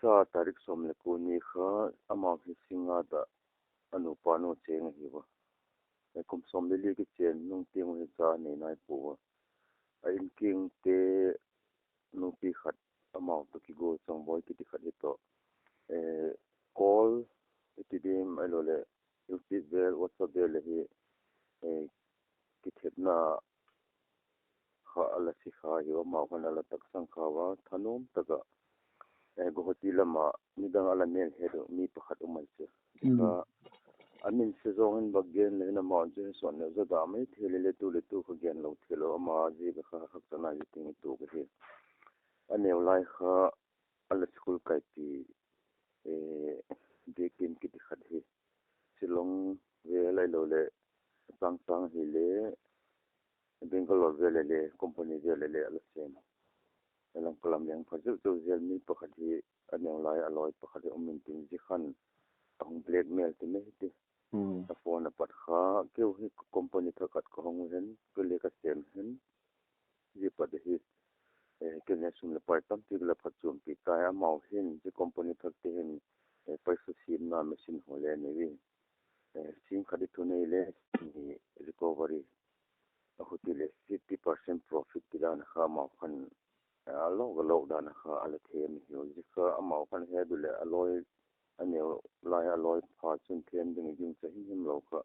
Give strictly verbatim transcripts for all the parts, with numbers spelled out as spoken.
cha tarik sawm le kua ni kha amau hi Singngat ah a nupa nu chêng ahi ua. Kum sawm le li kichên nung tiang uh hi cha nei nai pua ua. A inkiangte nupi khat amau tawh kigual Chawngbawi kiti khat hi tawh, call i ti diam ahiloleh YouTube vel, WhatsApp vel le hi kithepna kha a la si kha hi, amau khan a la taksang kha ua, thanuam tak ah Guwahati lam ah midang a la mêl het uh mi pakhat um ai chu. Zia kha a min se zawng in bak gen le hin amau chu he sawn neu zaw da mai thei le le tu le tu kha gen lo thei lo, ama ziak a kha haksa nai ziakin i tuak ahi. A neu lai kha a la school kaipi, Biakin kiti khat hi Shillong vel ahiloleh Changchang hile Bangalore vel le le company vel le le a la sêm. Lamka lam leng pha zeu zeu zel mi pakhat hi a neu lai a lawi pakhat hi um intin zia khan a hung blackmail ti mai ti. A phone a pat kha keu hi company thak khat ka hong hen, keu le ka sêm hen. Zia pat hi kei le sum leh pai tampi ka la phatchuampi tai, amau hin zia company thakte hin paisa siamna machine haw le nei ui. Sîng khat i thunei le recovery, a huti leh fifty percent profit ti dan a kha amau khan a lawk a lawk dan a kha a la them hiu. Zia kha amau khan het u leh a lawi, a neu lai a lawi pha chun them ding i gingcha himhim lo kha,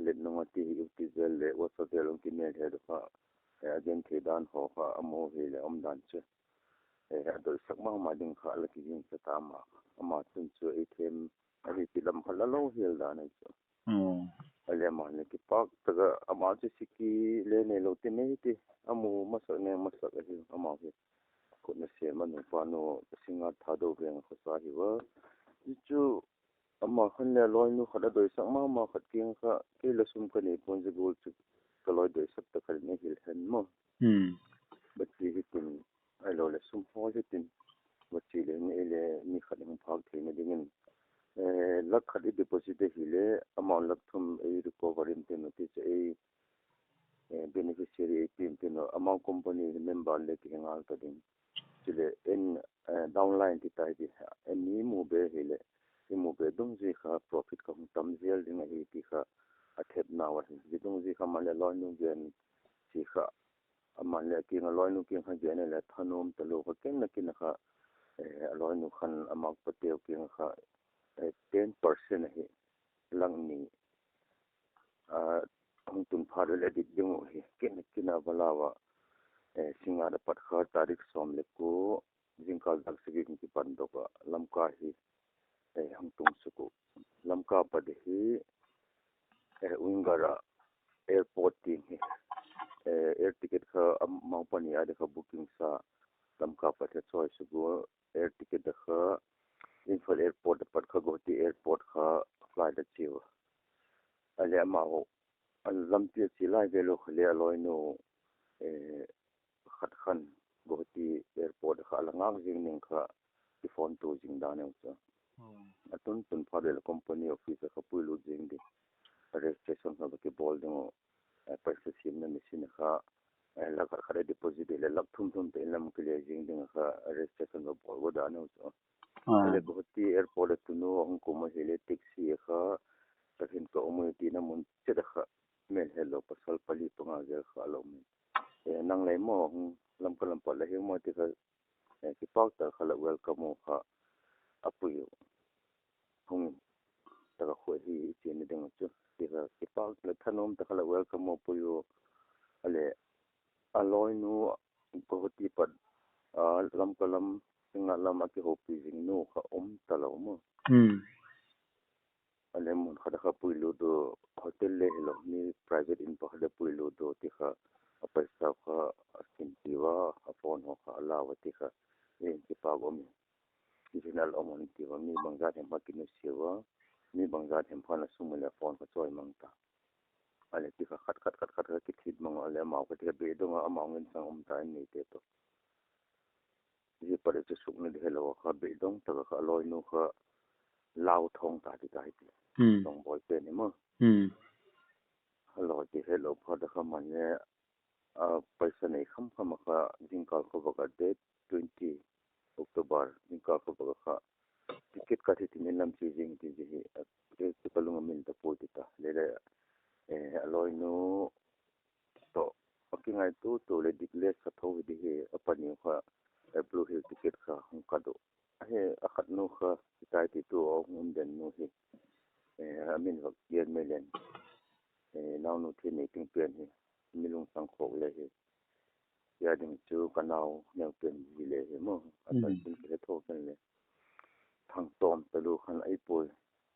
let nung a ti hi YouTube vel leh WhatsApp vel hung kimêl het u kha a genthei dan haw kha a mu hileh um dan chu a doisak ma ma ding kha a la kigingcha ta ma. Ama chun chu ei them ahi ti lam kha la lo hial dan ahi chu. A le ama le kipâk tak ah ama chu siki le neilo ti mai ti, a mu masak neng masak ahi amau hi. Khut nasêm a nupa nu Singngat Thadou Veng a khawsa hi ua. Zia chu ama khan le a lawinu khat a doisak ma ma khat kiang kha kei la sum ka nei pua'n zia gual chu ka lawi doisak tak khat in ei hil hen maw. Bachi hitin, ahiloleh sum hawi hitin, bachi le hin ei le mi khat hung phâk theina dingin lak khat i deposit ahile amau lak thum ei recovery intin u ti chu ei beneficiary ei pia'ntin u, amau company member le kihe ngal ta ding. Chuleh in downline ti tai ti, en i mu be hileh, i mu be dungzui kha profit ka hung tam zel ding ahi ti kha a thepnau ahi. Zia dungzui kha ama leh lawinu gen ti kha, ama leh a kiang a lawinu kiang kha gen a leh thanuam talua kha ken na kin a kha, a lawinu khan a makpateu kiang a kha ten percent ahi, lak ni hung tun phat leh dik ding uh hi ken na kin a va lau a. Singngat a pat kha tarik sawm leh kua, zingkal dak sagi hung kipandok ah Lamka hi hung tung suk uh. Lamka pat hi Winger ah airport tiang hi air ticket kha amau pani a di kha booking sa, Lamka pat hi chawi suk ua, air ticket a kha Imphal airport a pat kha Guwahati airport kha flight a chia ua. A leh amau lampi a chia lai vel u kha le a lawinu khat khan Guwahati airport a kha a la ngâk zing ding kha kiphone tua zing dan u chu. A tun tun phat leh company office a kha puilut zing ding, registration kha va kibawl ding uh, paisa siamna machine a kha lak khat khat a deposit leh lak thum thum te in lam kile zing ding a kha registration va bawl go dan u chu. A leh Guwahati airport a tunu a hung kum ahileh taxi a kha ka hin ka um ui tina mun chet a kha mêl hetlo pasal pali panga vel kha a la um in, nang lei maw hung Lamka lam pat la hi maw ti kha, kipâk tak kha la welcome u kha a pui u. Hung tak a khua hi i chiana ding u chu ti kha kipâk leh thanuam tak kha la welcome u pui u. A leh a lawinu Guwahati pat Lamka lam, Singngat lam a kihopi zing nu kha um talo maw. A leh mun khat a kha puilut u, hotel le hilo mi private in pakhat a puilut u ti kha, a paisa kha a sim tiu a, a phone haw kha a lau a ti kha, ei kipâk um in. Zia hin a la um in ti ua, mi bangzat hem kha kinusia ua, mi bangzat hem khan a sum u leh a phone kha chawi mang ta. A leh ti kha khat khat khat khat kha kithit mang a leh amau kha ti kha beidong a amau ngen chang um ta in neite tawh. Zia pat chu sukna di helo a kha beidong tak a kha a lawinu kha lau thawng ta ti ta hi ti. Tawngbawi pen hi maw. A lawi ti hetlo phat a kha man le, paisa nei kham kham a kha zingkâl kha va ka date twenty October zingkâl kha pak a kha, ticket ka thi thim in lam chi zing ti zia hi, ka lung a min ta puai ti ta le le, a lawinu tawh a kingaitua tua leh dik le sa tho hi di hi, a pani kha Blue Hill ticket kha hung kat uh. A hi a khatnu kha Kitai ti tu a hung um den nu hi, a min va gen mai leng, naunu thi nei ting pen hi, mi lungsang khawk le hi, tia ding chu ka nau neu pen hi le hi maw, a chanchin ka he tho ken le. Thangtawm talu khan, ei puai,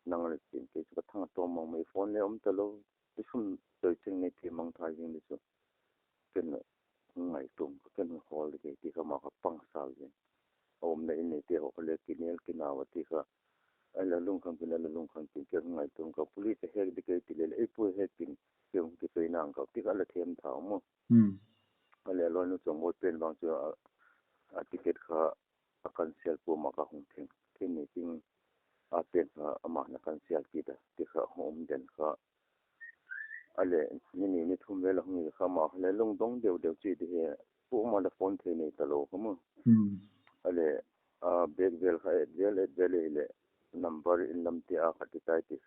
nang le chin kei chu ka Thangtawm mang mai, phone le um talo, i sum choi ching nei ti mangthai zing di chu, ken hung ngaitua ka, ken hung hawl di kei ti kha, ama kha pang sau zing. A umna in neite haw kha le kinel kinau a ti kha, a la lungkham kin, a la lungkham kin, ken hung ngaitua ka, police a hek di kei ti le le, ei puai, hek kin, kei hung kipeina ang ka ti kha, a la them thau maw. A le a lawinu Chawngbawi pen vang chu a ticket kha a cancel pua, ama kha hung theng thei ni ting, a pen kha ama na cancel kit a ti kha hung um den kha. A leh ni ni ni thum vel a hung hi kha, ama kha le lungdong deu deu chi di hi, kuama le phone thei nei talo kha maw. A leh a bag vel kha et vel et vel hileh, number in lam ti a kha Kitai ti,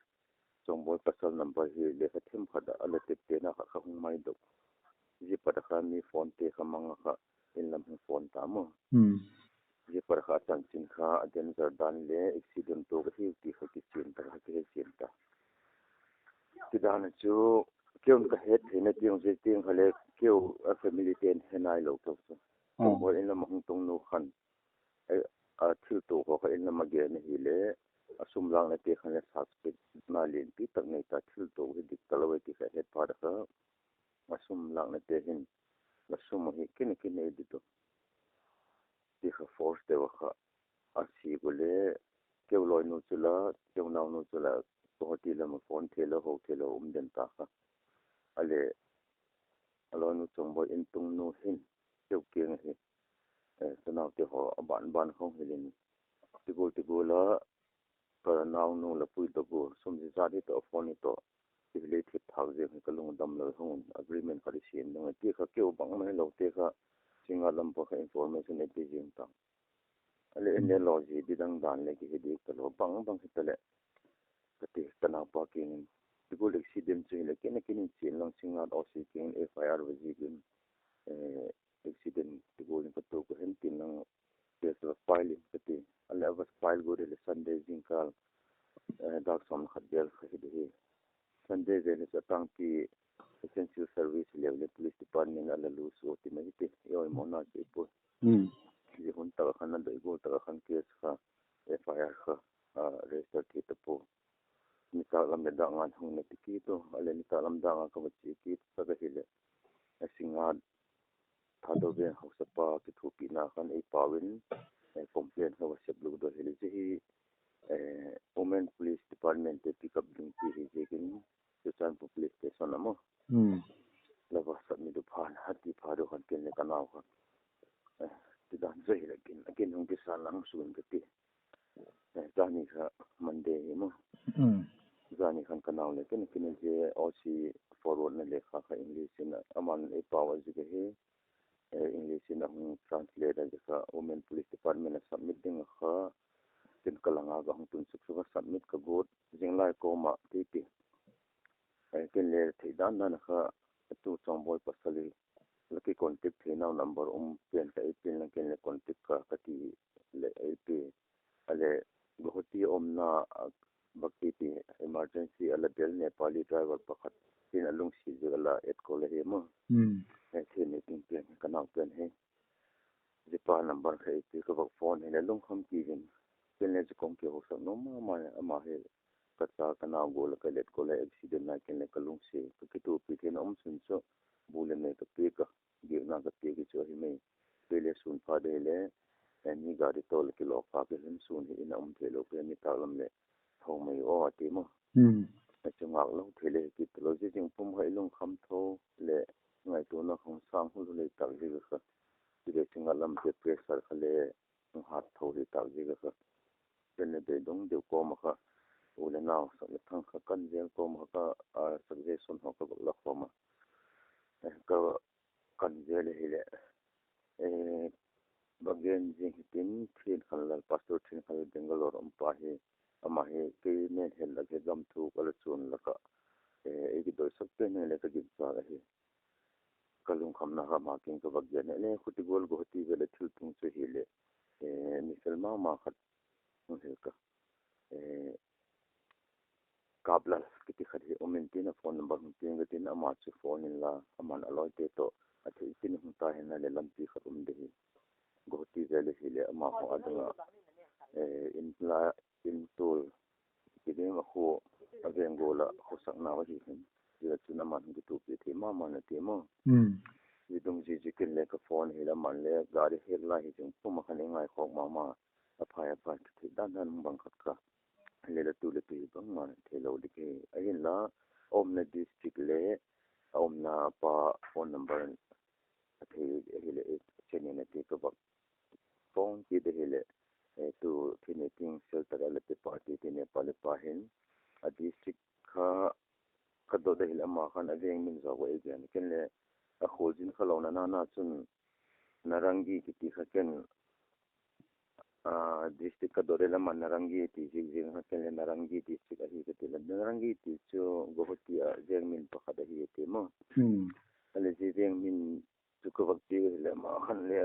Chawngbawi pasal number hi lekha themkhat ah a la teptena khat kha hung mai dok. Zia pat a kha mi phonete kha mang a kha, in lam hung phone ta maw. Zia pat a kha a chanchin kha a danger dan le accident tuak ahiu ti kha kichian ta, kha kihe chian ta. Tidan a chu keu'n ka het theina tiang zia tiang kha le, keu a familyte'n he nailo tawh chu, Chawngbawi in lam a hung tungnu khan a thiltuak haw kha in lam a gen ahileh, a sum lâknate khan le suspectna lianpi tak nei ta, thiltuak hi dik talo e ti kha het phat a kha, a sum lâknate hin, la sum ahi kin a kinei di tu ti kha force deu a kha, a si gu le, keu lawinu chu la, keu naunu chu la, ka hoti lam a phone theilo, ho theilo um den ta kha. A leh a lawinu Chawngbawi in tungnu hin, keu kiang ahi, ka naute haw a ban ban khawng hileh, ti gual ti gual a, ka naunu la puidok gu, sum zia zat hi tawh, phone hi tawh, ti hileh thip thâk ziang hi ka lungdam lo, hung un agreement khat i siam ding a ti kha, keu bangma hilote kha, Singngat lam pa kha information ei pe ziang ta. A leh in le lawzi di dang dan le kihe dik talo, bang bang hitaleh, ka ti ka naupa kiang in, ti gual accident chu hileh ken a kin in chian lang, Singngat OC kiang in FIR va ziak in, accident ti gual in ka tuak a, hen tin lang case va file in ka ti. A leh a va file guat hileh Sunday zingkal, dâk sawm khat vel kha hi di hi. Sunday vel hi chu a tângpi essential service hileu le police department a la lose ua ti mai hi ti, i oimawna chu i pui. Zia hun tak a khan a doi gual tak a khan case kha, FIR kha register thei ta pua. Nitâk lam leh dâk nga'n hung na ti kit u, a leh nitâk lam dâk nga ka va chia kit tak ahileh, a Singngat Thadou Veng hausapa kithuapina khan ei pau in, complaint kha va sep lut doi hileh, zia hi Women Police Department te pick up ding ti hi ziakin, Churachandpur Police Station a maw, la va submit u phan a ti phat u khan ken le ka nau kha, tidan zai hileh kin, kin hung kisan lang sun ka ti. Zani kha Monday hi maw, zani khan ka nau le ken, ken zia OC forwardna lekha kha English in, aman ei pau a zik ahi, English in a hung translate a, zia kha Women Police Department a submit ding a kha, ken ka lang a ka hung tun suk suk a submit ka guat, zing lai kawm ah ti ti. Ken le thei dan dan a kha, tu Chawngbawi pasal i la kicontact theinau number um pen kha ei pia inla, ken le contact ka ka ti leh ei pia. A leh Guwahati a umna, bâk ti ti, emergency a la bel Nepali driver pakhat in a lungsiat ziak a la et call ahi maw. Thei ni ting pen ka nau pen hi, zia pa number kha ei pia, ka vak phone hileh lungkham kiu in, ken le zia kong kihousak nuam ma ma, ama hi ka cha ka nau gual a ka let call a accident lai ken le ka lungsiat, ka kituapi theina um sun chu, bu le mei ka piak a, giakna ka piak hi chu ahi mai. Kei le sun pha dei le, mi gari tawh la kilawk pha ka hin sun hi in a um theilo ka, nitâk lam leh tho mai aw a ti maw. Chu ngâk lo thei le hi kit talo, zia zing pum kha i lungkham tho leh ngaituana khawng sâng hul hul hi tâk ziak a kha, ti le Singngat lamte pressure kha le hung hat tho hi tâk ziak a kha, ken le beidong deu kawm a kha, u le nau sak le thang kha kan zel kawm a kha, sak zel sun haw ka vak la khawm a, ka kan zel ahileh, bang Ken zing hitin, Thiankhanlal, Pastor Thiankhanlal Bangalore um pa hi, ama hi kei Meitei lak hi gam thuk a la chuan lak ah, ei kidoisak pen le ka gingcha ahi. Ka lungkhamna kha ama kiang ka vak gen a, le khuti gual Guwahati vel a thil tung chu hileh, mi fel ma ma khat hung hil ka, Kaplal kiti khat hi um intin, a phone number hung piang ka tin, ama chu phone inla, aman a lawite tawh a thei chin hung ta hen a leh lampi khat um de hi. Guwahati vel hileh ama haw a dang ah, in la, in tual, ti ding a khua, a veng gual ah khawsak nau ahi hin, zia chun aman hung kitupi thei ma ma na ti maw. Zia dungzui ziakin le ka phone hileh aman le gari hek lai hi zing pum a khan ei ngaikhawk ma ma, a phai a phai ka thei dan dan hung bang khat kha. Le la tu le tu hi bangma theilo ding hi. Ahinla, a umna district le a umna pa phone number a thei ahileh, a chen in a ti ka vak phone kit ahileh, tu thil ni ting shelter a la pe pa ti ti Nepali pa hin, a district kha ka dot ahileh ama khan a veng min zaw a ei gen ken le, a khualzin kha lona nana chun Narangi kiti kha ken, district ka dot ahileh aman Narangi ti ziak ziak kha ken le Narangi district ahi ka ti le, Narangi ti chu Guwahati a veng min pakhat ahi a ti maw. A le zia veng min chu ka vak ti ahileh ama khan le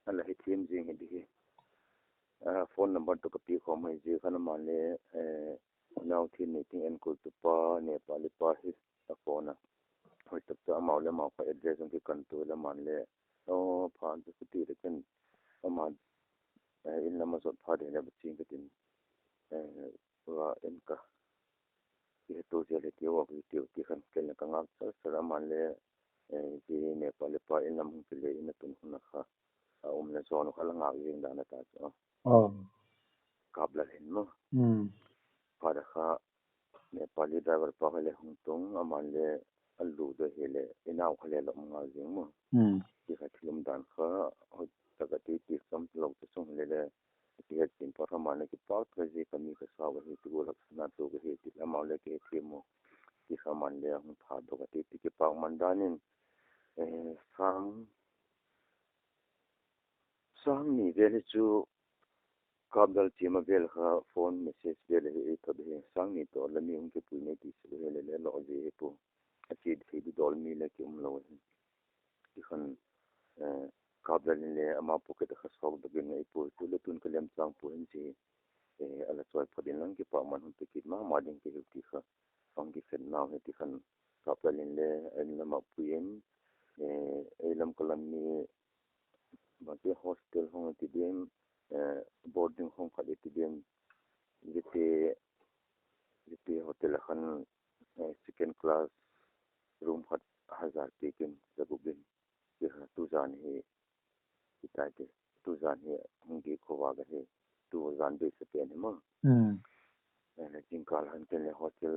a la hi thiam zing hi di hi. Phone number tawh ka piak khawm hi zia khan aman le, nau thil ni ting enkoltu pa, Nepali pa hi a phone a. Hoi tak chu amau le amau kha address hung kikantu le aman le, aw phan chu khuti le ken, aman in lam a zot phat ding le va ching ka tin, va en ka, i hetu zel hi tiu a, tiu ti khan ken le ka ngak sar sar, aman le, zia Nepali pa in lam hung kile in a tun hun a kha, a umna zawn uh kha la ngak zing dan a ta chu, Kaplal hin maw. Phat a kha Nepali driver pa kha le hung tung, aman le a lut a hileh i nau kha le la um ngal zing maw. Ti kha thil um dan kha, hoi tak a ti ti sam lo ta sung hileh le, ti het tin pa kha aman le kipâk tak a zia ka mi ka sau ahi ti gual haksatna tuak ahi ti amau le kihethiam u. Ti kha aman le a hung thadok a ti ti kipâk man dan in, sâng sâng ni vel hi chu Kaplal chiam a vel kha phone message vel hi ei thot hi, sâng ni tawh la mi hung kipui nei ti sek hi le le lawk zia hi pua, a chiat thei di dawl mi le ki um lo hi. Ti khan, Kaplal in le ama pocket a kha sawkdok in, ei pua tu le tun ka lemchâng pua hin zi, a la chawi phot inlang kipâk man hun pe kit ma ma ding ka hiu ti kha, a hung kikhen nau hi ti khan, Kaplal in le a in lam ah pui in, ei lam ka lam mi bangti hostel hong ti diam, boarding hong khat i ti diam, zite, zite hotel a khan, second class room khat hazar piak in za guk in, ti kha tu zan hi, ti tai ti, tu zan hi hung di khawvak ahi, tu zan beisa pen hi maw. Zingkal han ken le hotel,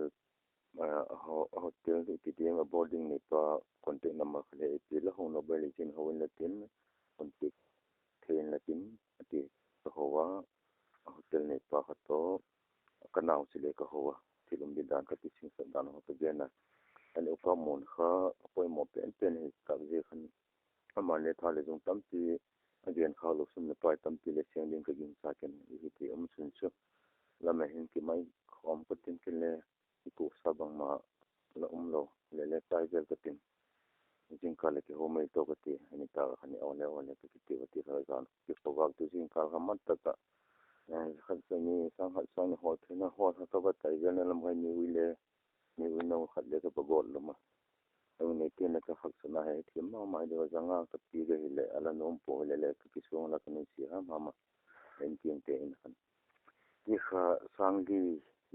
hotel i ti diam a boarding neipa contact number kha le i ti la hung no bai le zin ho in la tin, contact thei in la tin, a ti ka ho a, hotel neipa kha tawh, ka nau chu le ka ho a, thil um di dan ka ti singsak dan ho ka gen a. Ani upa mun kha poimaw pen pen hi tak zia khan, aman le tha le zung tampi, a gen khâk lo sum le pai tampi le seng ding ka gingcha ken i hi ti um sun chu, lam a hin kimai khawm ka tin ken le, i kuaksa bangma la um lo, le le tai zel ka tin. Zingkal le kiho mai tawk ka ti, ani tak a khan i aw le aw le ka kiti ka ti kha zan kikhawvak tu zingkal kha mat tak ah, khat sani sâng khat sâng ni hawl theina hawl kha ka va tai zelna lam hai ni ui le, ni ui no khat le ka va gawt lum a. Ei nei tin le ka haksatna hi thiam ma ma deu a, zanga ka pi ka hileh a la nuam pua hileh le ka kisuang la ka nusia ha ma ma. Ei tiangte in khan, ti kha sâng li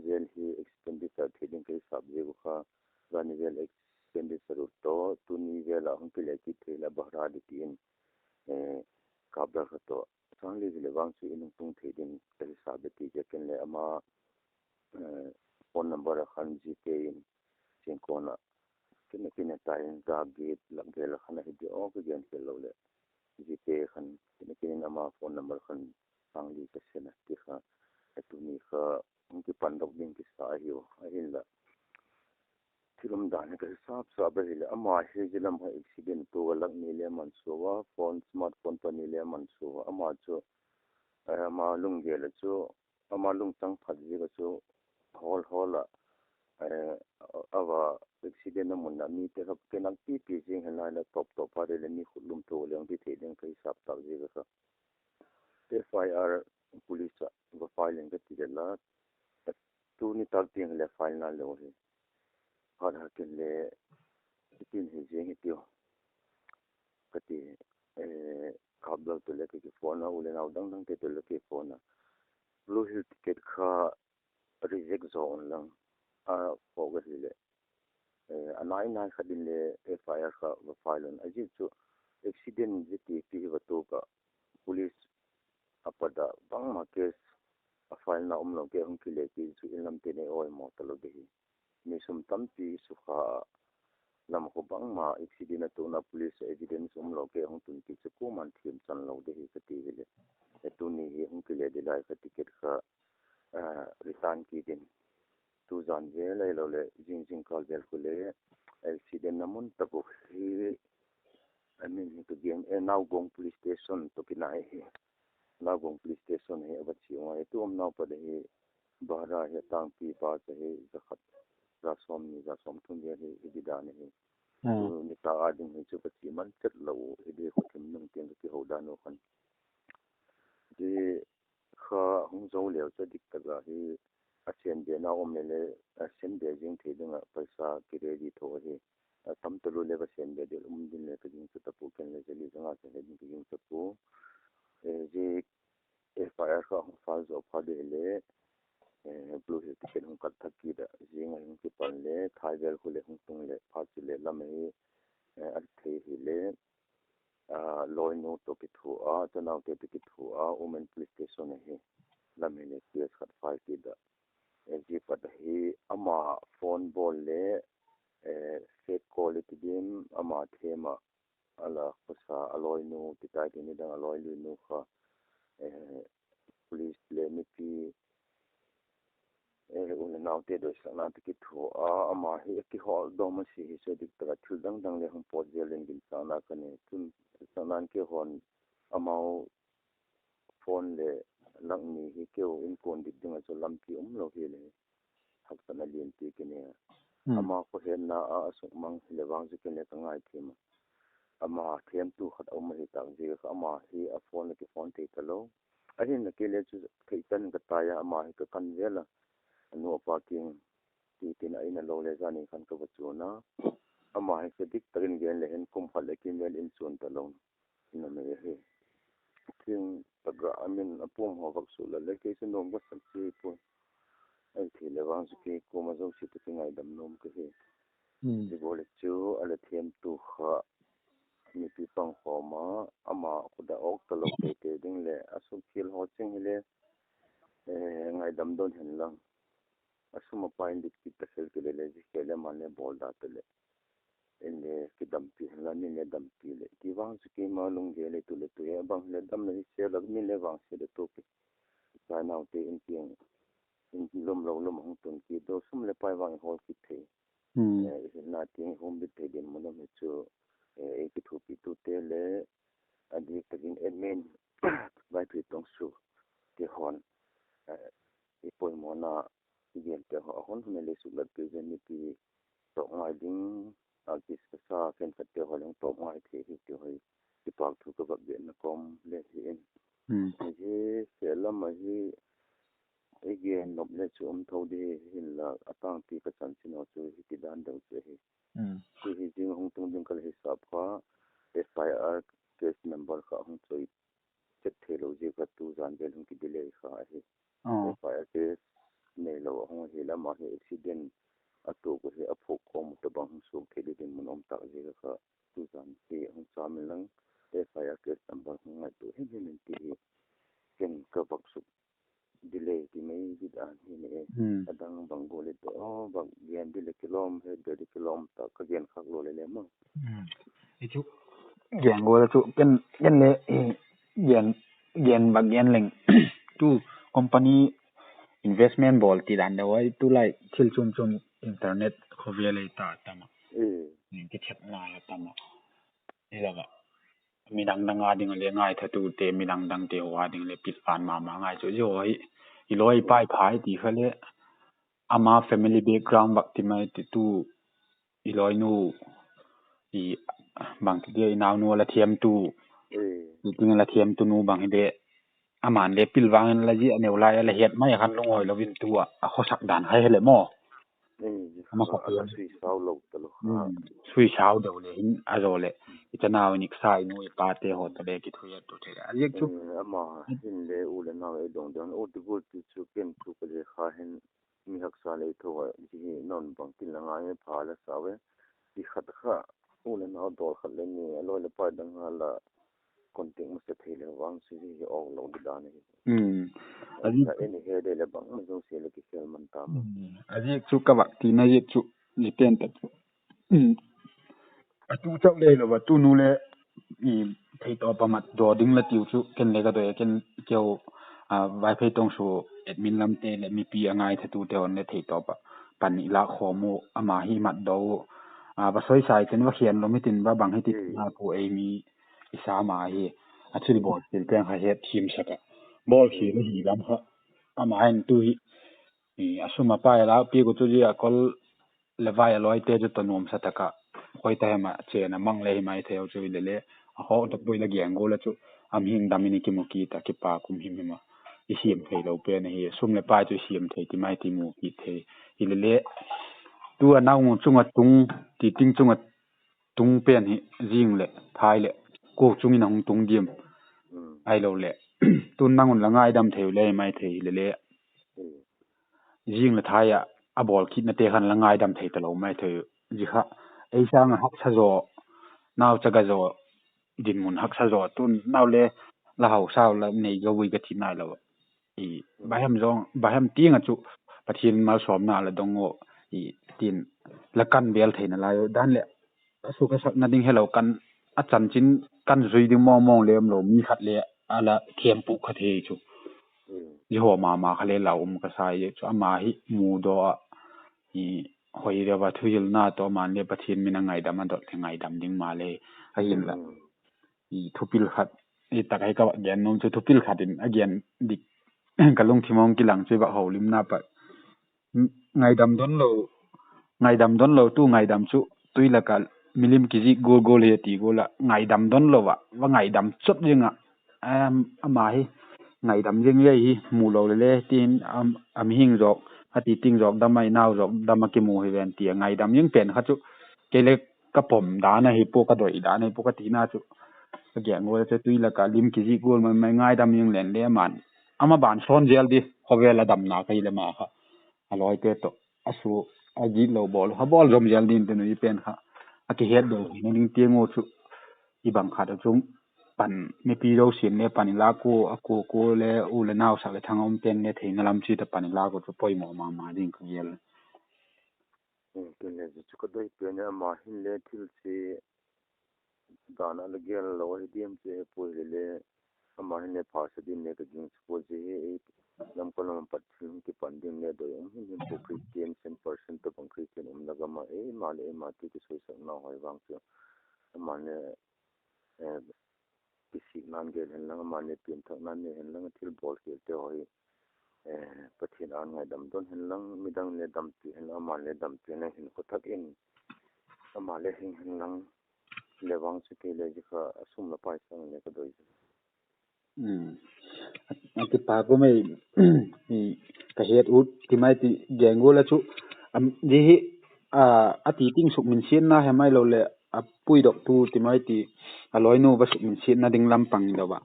vel hi expenditure thei ding ka hisap ziak uh kha, zani vel expenditure uh tawh tuni vel ah hung kile kit thei le bhara di ti in, Kaplal kha tawh sâng li hileh vang chu in hung tung thei ding ka hisap le ti ziakin le ama phone number a khan GPay in, Singkawn ah, kin a kin a tai in za giat lak vel a khan ahi di aw ka gen khel lo leh, GPay khan kin a kin in ama phone number khan sâng li ka send a ti kha, a tuni kha hung kipandok ding kisa ahiu ahinla, thil umdan hi ka hisap sap ahileh, ama hi zia lam kha accident tu a, lak ni le man sua a, phone, smartphone pani le man sua a, ama chu, eh, ama lunggel a chu, ama lungchang phat ziak a chu, hawl hawl a, eh, a va accident a mun a mite kha kinakpi pi zing hen lai la, tawp tawp a le mi khutlum tho le hung ti thei ding ka hisap tak ziak a kha. F I R police ah va file in ka ti le la, tu nitâk tiang le file na lo hi. Phat hak in le, itin hi zing hi tiu ka ti, eh, kap lo tu le ka kiphone a, u le nau dang dangte tu le kiphone a, Blue Hill ticket kha reject zaw un lang, a phawk ahileh, eh, a nai nai khat in le F I R kha va file un. A ziak chu accident zia ti pi hi va tuak ah, police a pat ah bangma case a file na um lo kei, hung kile kei chu in lam te nei awi maw talo de hi. Mi sum tampi sukha lam khu bangma accident a tuakna police evidence um lo kei hung tun kei chu kuama'n thiam chan lo de hi ka ti hileh, tuni hi hung kile di lai kha ticket kha, ah, return kit in, tu zan vel ahilo leh zing zingkal vel khu le accident na mun tak uh hi, a min hi ka gen, eh, Naugong Police Station tawh kinai hi. Naugong Police Station hi a va chia ngai, tu umnau pat hi bara hi a tângpi pa cha hi za khat, za sawmni, za sawmthum vel hi i di dan ahi. Tu nitâk a ding hi chu ka chia man chet lo uh hi di, khuthim nung tiang ka kiho dan uh khan. Zia kha hung zo leu chu a dik tak a hi a senbena um le le, a senbe zing thei ding ah paisa ki ready tho ahi. A tam talu le va senbe del um ding le ka gingcha ta pua, ken le zali zanga ka he ding ka gingcha pua. Eh, zia F I R kha hung file zaw phat di hile, eh, Blue Hill ticket hung kat thak kit ah, zing a hung kipan le thai vel khu le hung tung le phat chu le lam ahi, eh, a thei hile, ah, lawinu tawh kithua a, chanaute tawh kithua a, Women Police Station ahi, lam hile case khat file kit ah. Eh, zia pat ahi, ama phone bawl le, eh, fake call i ti diam, ama thêm ah, a la khawsa a lawinu ti tai ti, nidang a lawinu kha, eh, police le mipi, eh, u le naute doisakna ti kithua a, ama hi a kihawl dawm a si hi chu dik tak a thil dang dang le hung pawt zel in ginchâkna ka nei. Chun, châkna'n keihawn amau phone leh lak ni hi keiu inkuan dik ding ah chu lampi um lo hile, haksatna lianpi ka nei a. Ama khawhetna a a sukmang hile vang chu ken le ka ngaithiam a. Ama themtu khat a um ahi tak ziak a kha, ama hi a phone a kiphone thei talo. Ahinla kei le chu thei chan ka tai a, ama hi ka kan zel a, a nu a pa kiang ti tin a in a lo le zan in khan ka va chuan a. Ama hi chu dik tak in gen le hin kum khat leh kimvel in chuan talo, in a mei ahi. Thing tak ah a min a puam haw vak suk la le kei chu nuam ka sak chi puai. Ahi thei le vang chu kei kuama zosia tawh kingaidam nuam ka hi. Ti bawl le chu a la themtu kha mipi pangkhawm a, ama khut a awk talo tei tei ding leh a sukkhial haw ching hile, eh, ngaidam dawn hen lang. A sum a pa in dik kit ta khel kile le zia khel le man le bawl da ta leh, in le kidampi hen la, min le dampi leh ti vang chu keima lunggel le tu le tu hi a bang hile damna hi se lak, min le vang se le tu pi. Chai naute in tiang in lum lo lum hung tun kit daw, sum leh pai vang i hawl kit thei. Eh, i hinna tiang i hum bit thei dinmun um hi chu, eh, ei kithupitute le a dik tak in admin Vaiphei Tongsu te hawn, eh, i poimawna i gente haw a hun hun a le suklatpi zen mipi tawk ngai ding, artist ka sa khenkhatte haw leng tawk ngai thei hi ti haw hi kipâk thu ka vak genna kawm le hi in. Hi se lam ahi, i gen nop le chu um tho di hinla a tângpi ka chanchin haw chu hi ti dan deu chu ahi. Hi hi zing hung tung ding ka la hisap kha, F I R case number kha hung choi chet theilo ziak a tu zan vel hung kidelay kha ahi. F I R case neilo a hung ahi, lam ahi accident a tuak uh hi a phuak kawm uh tabang hung suak thei ding mun um tak ziak a kha, tu zan hi hung châm inlang F I R case number hung ngaitua him him in ti hi ken ka vak suk delay ti mai di dan hi ni e. A dang bang gual le tawh vak gen di le kilawm, het di le kilawm tak ka gen khâk lo le le maw. I chu gen gual a chu ken, ken le, gen, gen vak gen leng, tu company investment bawl ti dan deu a, tulai thil chuam chuam internet khawvel ei ta tam ah, kithepna a tam ah, i lak ah midang dang a ding a le ngaithatute, midang dangte haw a ding le pilvan ma ma ngai chu zia hi. I lawi pai phai ti kha le, ama family background vak ti mai ti tu, i lawinu, i bang ti dia, i naunu a la thiamtu, i ting a la thiamtu nu bang hi le, aman le pilvang in la zia a neu lai a la het mai a khan lungawi lo in tu ah a khawsak dan kha hi le maw. Ama kha suisau deu le hin a zaw leh, i chanau i niksa i nu i pate haw ta le kithuitu thei a ziak chu, ama hin le u le nau ei dong deu u ti gual ti chu ken tu ka le kha hin mi haksa le i tho a zi hi non bang tin la ngai pha la sa ve. Ti khat kha u le nau dawl khat le ni a lawi le pai dang ha la contact masa thei le vang si hi aw lo di dan hi. A ziak chu ka vak tina ziak chu, zi pen tak chu, a tu chau le lo va tu nu le theitawp a mat daw ding la tiu chu ken le ka doi a, ken keu Vaiphei Tongsu admin lamte leh mipi a ngaithatute hon le theitawp ah pan i lâk khawm u, ama hi mat daw u. Va soisai chun va khian lo mi tin va bang hi ti na pu ei mi i sa ma hi, a thil bawl thil pen kha het thiam sak ah, bawl khial ahi lam kha, ama hin tu hi a sum a pai a lâkpiak u chu zia kol le vai a lawite chu tawh nuamsa tak ah khoi ta hem ah chen a mang le hi mai thei u chu hile le, a hawk tak pui la gen gual a chu, a mihing dam in i kimu kit a kipak um him him a, i siam theilo pen ahi, sum leh pai chu i siam thei ti mai ti mu kit thei. Hile le, tu a nau chung a tung, ti ting chung a tung pen hi zing leh thai leh kua chung in a hung tung diam? Ahiloleh, tun nang un la ngaidam thei u le mai thei hile le, zing leh thai ah a bawl kitnate khan la ngaidam thei talo mai thei. Zia kha ei sâng ah haksa zaw, nauchaga zaw, dinmun haksa zaw, tun nau le la hausau la nei zo ui ka ti nailo. Bahem tiang ah chu Pathian malsawmna la dong u, tin, la kan bel theina lai u dan leh, a suk a sakna ding helo kan, a chanchin kan zui ding mawngmawng le umlo mi khat le a la thiam puk kha thei chu, zia haw ma ma kha le lau um ka sa i chu, ama hi mudaw ah hoi reu a thuhilna tawh aman le Pathian min a ngaidam a dot leh ngaidam ding ma le, ahinla thupil khat, i tak ahi ka gen nuam chu thupil khat in a gen dik ka lungthim a hung kilang chu i vak holimna pat ngaidam don lo, ngaidam don lo tu ngaidam chu tui lak ah milim kizik gual gual hi a ti gual ah ngaidam don lo ah va ngaidam chot zing ah, ama hi ngaidam zing le hi mu lo le le tin, a mihing zawk a ti ting zawk dam a, i nau zawk dam a kimu hi ven ti a ngaidam zing pen kha chu, kei le ka pom dan ahi pua, ka doi dan ahi pua ka tina chu, ka gen gual chu tui lak ah lim kizik gual mai mai ngaidam zing len le aman, ama ban sawn zel di, khawvel a damna ka hi le ma kha, a lawite tawh a su, a gitlo bawl kha bawl zom zel din te nui pen kha, a kihetdok hina ding tiang u chu, i bang khat a chu pan, mipi zosia'n le pan i lâk u, a kua kua le u le nau sak leh thang a um ten le theina lam chi ta pan i lâk u chu poimaw ma ma ding ka gel. Tun le zia chu ka doi pen, ama hin le thil chi dan a la gel lo ahi diam chu he pui le le, ama hin le pha sa din le ka ging chu pui, zia hi ei Lamka lam a pat thil hung kipan ding le doi um him him pua, Christian cent percent tawhbang Christian umna gam ah eima leh eima ti kisoisakna hoi vang chu, ama le kisikna'n gel hen lang, ama le pianthakna'n nei hen lang, a thil bawl khialte haw hi Pathian ân ngaidam don hen lang, midang le dampi hen lang, ama le dampi hen lang, hinkhua thak in ama le hing hen lang, le vang chu kei le zia kha a sum la pai sâng le ka doi chu. A kipak um ei, ka het ut ti mai ti gen gual a chu, zia hi a ti ting sukminsiatna hem ahiloleh a puidoktu ti mai ti, a lawinu va sukminsiatna ding lam pang lo a,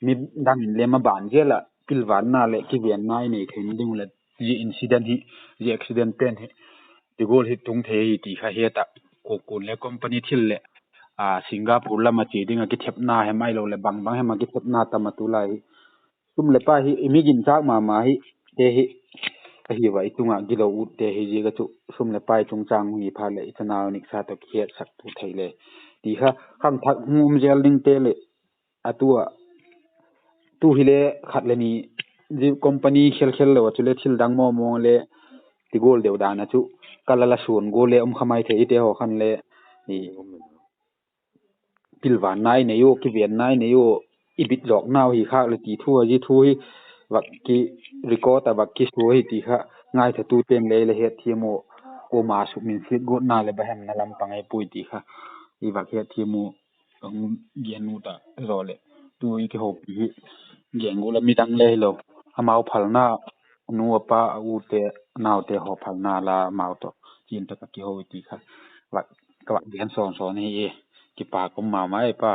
midang in le maban zel ah pilvanna leh kivenna i nei theina ding uh leh, zia incident hi, zia accident pen hi ti gual hi tung thei ahi ti kha het ah, kuakun le company thil leh Singapore lam a chia ding ah kithepna hem ahiloleh bang bang hem ah kithepna tam a tulai hi, sum leh pai hi i mi ginchâk ma ma hi, te hi, ahi va i tung ah gilo utte hi ziak a chu sum leh pai chungchâng hung hi phat leh i chanau niksa tawh kihetsak tu thei le, ti kha khangthak hung um zel dingte leh, a tu ah, tu hile khat le ni, zia company khel khel lo a chule thil dang mawngmawng le ti gual deu dan a chu ka la la suan gual le um kha mai thei, hite haw khan le pilvan nai nei u, kiven nai nei u, i bit zawk nau hi khâk leh ti thu a, zia thu hi vak ki record ah vak kisua hi ti kha, ngaithatute'n le la hetthiam u, kuama sukminsiat guatna leh bahemna lam pang ei puai ti kha i vak hetthiam u, a hung gen u ta zaw leh, tu i kihopi hi gen gual a midang le hilo, amau phalna, a nu a pa a ute, a naute haw phalna la amau tawh chian tak a kiho i ti kha, ka vak gen sawn sawn hi e. Kipâk um ma ma e pa.